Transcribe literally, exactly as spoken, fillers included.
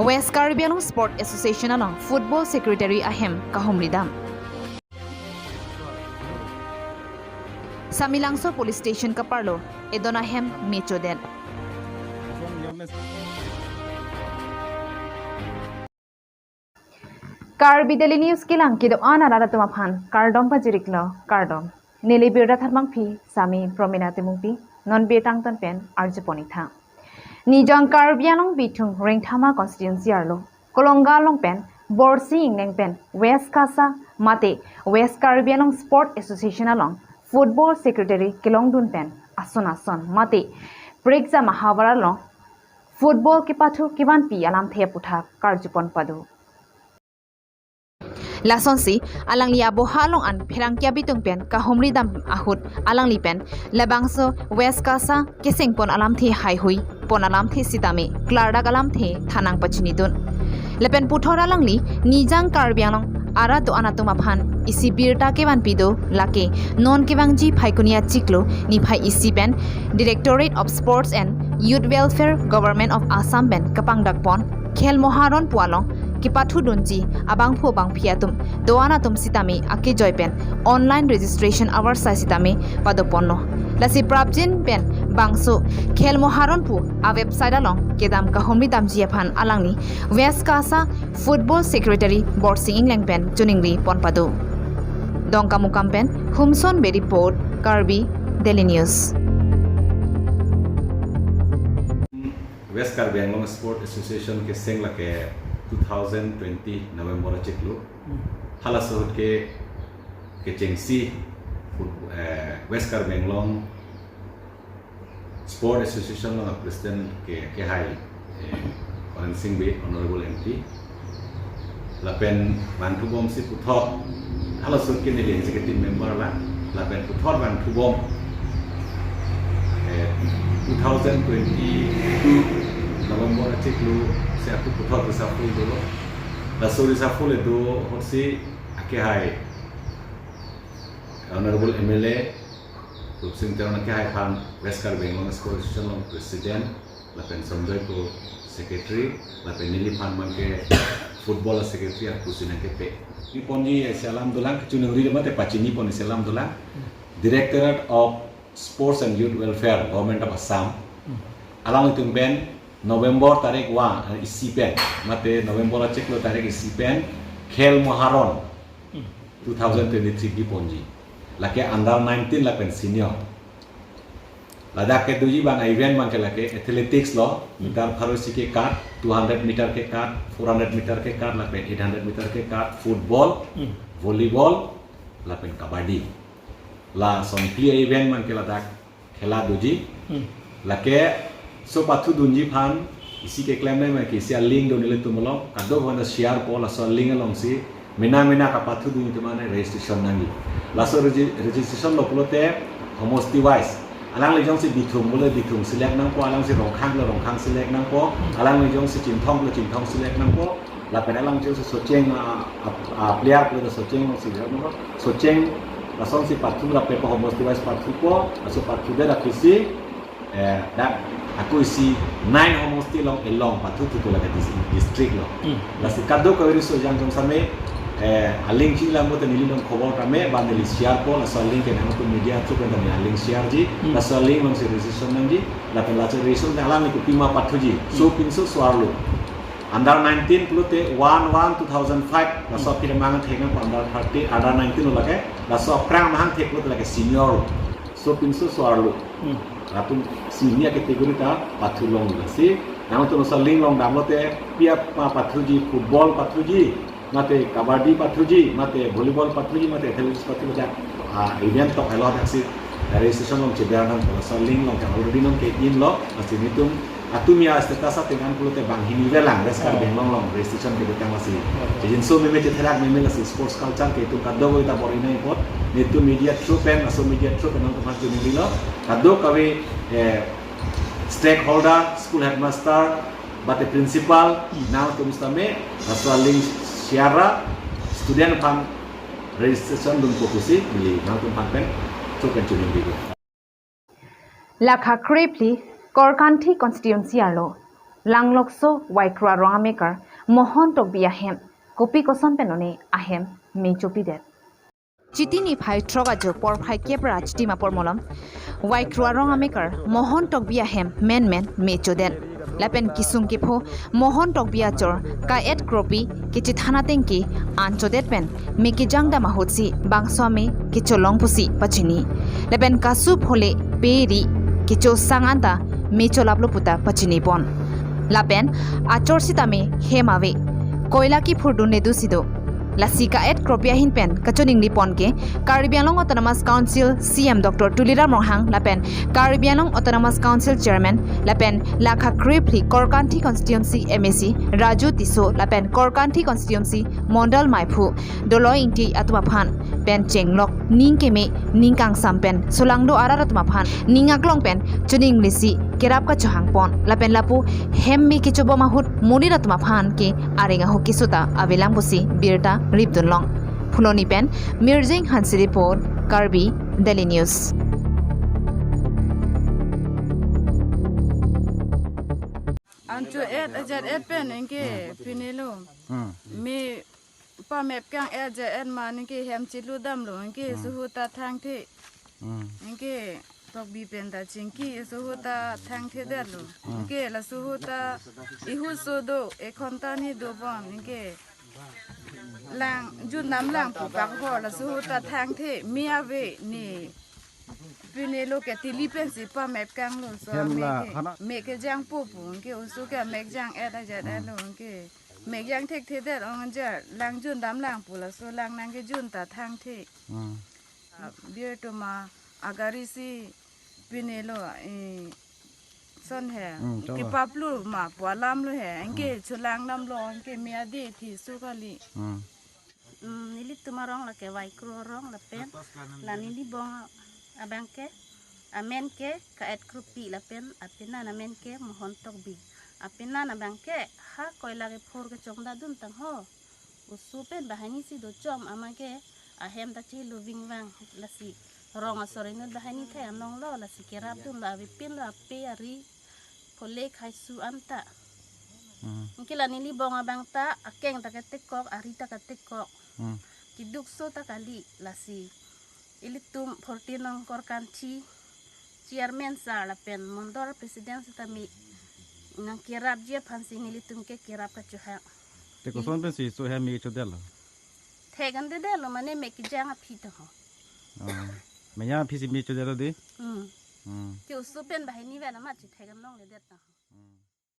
West Karbi Anglong Sport Association along Football Secretary ahem kahumri dam. Samelangso Police Station kaparlo edon ahem mechodet. Karbi Daily News kelang kedo-an arat atum aphan kardom pajiriklo, kardom. Neli birta tharmangpi Sami Promina Timungpi, non birta angton pen arjupon-ik tha. Nijang Karbi Anglong bithung Rengthama constituency arlo Kolonga along pen Borsing Engleng pen West KASA mate West Karbi Anglong Sport Association along Football Secretary kelongdun pen ason ason mate prekjam ahavar along football kepathu kevanpi alamthe aputhak karjupon pado. Lasonsi alangli aboha along an pherangke abitung pen kahumri dam ahut alangli pen labangso West KASA kesengpon alamthe haihui pon alamthe sitame klardak alamthe thanang pachinidun. Lapen puthot alangli Nijang Karbi Anglong arat do-an atum aphan isi birta kevanpi do, lake non kevangji Phaikuni achiklo niphai isi pen Directorate of Sports and Youth Welfare, Government of Assam pen kapangdakpon Khel Moharon pu along kepathudunji abangphu abangphi atum do-an atum sitame akejoi pen online registration avarsai sitame padoponlo. Lasi prapjin pen bangso Khel Moharon pu a-website along kedam kahumri damji aphan alangli West KASA Football Secretary Borsing Engleng pen choningri pon pado. Dongkamukam pen Humson Bey report, Karbi Daily News. West Karbi Anglong Sport Association keseng lake two thousand twenty November achiklo. Halaso ahut ke kechengsi, eh, West Karbi Anglong Sport Association along a-president ke, kehai, eh, Horen Sing Bey, Honorable M P. Lapen vangthubomsi puthot, halaso ahut ke neli executive member lang, lapen puthot vangthubom, eh, two thousand twenty-two November achiklo si ako puthot reshuffle dolo. Laso reshuffle do ahutsi akehai Honorable M L A Rupsing Teron akehai aphan West Karbi Anglong Sport Association along president, lapen Sanjoy pu secretary, lapen neliphan abangke football secretary aphusi nangkepe. Neponji isi alam dolang, kachiningri mate pachinipon isi alam dolang. Directorate of Sports and Youth Welfare, Government of Assam. Alanglitum pen November tarik one, eh, isi pen, mate November achiklo tarik isi pen Khel Moharon two thousand twenty-three kiponji. Lake under nineteen lapen senior. Ladak kedoji abang event abangke lake athletics lo, meter pharo isi ke kat, two hundred meter ke kat, four hundred meter ke kat, lapen eight hundred meter ke kat, football, volleyball, lapen kabaddi. La sonpli event abangke ladak khela doji. Lake so pathudunji aphan isi keklem nangji abangke isi a-link do nelitum along, kadokave aphan share po, laso a-link alongsi mena mena kapathudunji atum aphan registration nangji. Laso regi-, registration lo pulote homosti wise. Alangli jongsi Bithung pulo Bithung select nangpo, alangsi Rongkhang pulo Rongkhang select nangpo, alangli jongsi Chinthong pulo Chinthong select nangpo, lapen alangli jongsi Socheng, ah, ah, ah, player pulo Socheng alongsi select nangpo, Socheng lasonsi pathu lapen pa homosti wise pathupo, laso pathudet apotsi, eh, dak ako isi nine homosti along elong pathu thupo lake dis-, district lo. Lasi kadokave riso jang jong same, eh, a-link chini lang bote neli along khobor tame, ba neli share po, laso a-link ke nangtum media through pen tame a-link share ji, laso a-link alongsi registration nangji, lapen laso registration alangli kopima pathuji, so pinso so-arlo. Under nineteen pulote one one two thousand five, laso aphi amahang thek nangpo under thirteen, under nineteen lo lake, laso aphrang amahang thek pulote lake senior. So pinso so-arlo. Latum senior category ta pathu longlo si. Nangtum laso a-link along damlote pi apima pathuji, football pathuji, mate kabaddi pathuji, mate volleyball pathuji, mate athletics pathuji, mate, ah, event tok helo daksi registration along cheber nangpo, laso a-link along already non ke-in lo, lasi netum atum ya status atengan pulote banghini velang, West Karbi Anglong along registration kedo tang lasi. Chejinso meme chetherak meme lasi sports culture ke itum kadokave ta bor-i nangji apot, netum media through pen, laso media through pen nangtum aphan chiningrilo, kadokave, eh, stakeholder, school headmaster, mate principal, nangtum sitame, laso a-link share ra, student aphan registration dunpo pusi, neli nangtum aphan pen, through pen chiningrilo. Lakha krephli Korkanthi constituency arlo Langlokso Waikro arong amekar Mohon Tokbi ahem kopi koson pen one ahem me chopidet. Chiti niphai throk ajo porphai kep ra chitim apor malom Waikro arong amekar Mohon Tokbi ahem menmen me chodet. Lapen kesung kepho Mohon Tokbi achor ka-et kropi kechethan ateng ke an chodet pen me kejang dam ahutsi bangso ame kecholong pusi pachini. Lapen kasu phole peri kechosang anta me cholaplo puta pachinipon. Lapen achor sitame hem ave, koila kephurdunle do si do. Lasi ka-et kropi ahin pen kachoningripon ke Karbi Anglong Autonomous Council C M Doctor Tuliram Ronghang lapen Karbi Anglong Autonomous Council Chairman lapen lakha krephli Korkanthi Constituency M A C Raju Tisso lapen Korkanthi Constituency Mondol Maiphu Doloi Ingti atum aphan pen chenglok ning keme ning kangsam pen solangdo arat atum aphan ning aklong pen choninglesi kerap kachohangpon lapen lapu hem me kechobom ahut monit atum aphan ke areng ahu keso ta avelang pusi birta ripdunlong. Phuloni pen Mirjeng Hanse report, Karbi Daily News. An cho-et ajat et pen anke pinelo. Hmm. Me pamep kang-et ajat et ma anke hem chelu damlo anke Hmm. suhu ta thangthe. Hmm. Anke Tokbi pen ta chingki suhu ta thangthedetlo. Hmm. Anke la suhu ta ihut so do, ekhon ta ni do bon anke lang jun dam lang pu pak ho la suhu ta thangthe me ave ni. Pinelo ke tili pensi pamep kanglo so Hem me la ke hana- me kejang po pu anke oso ke me kejang-et ajat Hmm. etlo anke me kejang thekthedet ong ajat lang jun dam lang pu laso lang nangkejun ta thangthe. Hmm. Ah, bir tuma agari si pinelo, eh, son he. Hmm, chalo. Kepaplu ma pu alamlo he. Anke Hmm. chulang damlo anke me ade thi su kali. Hmm. Hmm, nelitum arong lake Waikro arong lapen la neli bong abang ke amen ke ka-et kropi lapen apenan amen ke Mohon Tokbi. Apenan abang ke ha koila kephur kechongda dun tang ho. Oso pen banghini si dochom ama ke ahem ta chelo vingvang lasi rong asor inut banghini thek anong lo lasi kerap dunlo avepinlo ape ari phole khaisu anta. Hmm. Anke la neli bong abang ta akeng ta ketekok, ari ta ketekok. Hmm. Keduk so ta kali lasi ilitum fourteen nong Korkanthi chairman sir lapen mondol president sitame nangkerapji aphansi nelitum ke kerap kachohang. Te koson pensi so hem me chodetlo? Thek-an dedetlo mane me kejang aphi ta ho. Oh. Me kejang aphi si me chodetlo de? Hmm. Hmm. Ke oso pen banghini pen amat si thek-an longledet ta ho. Hmm.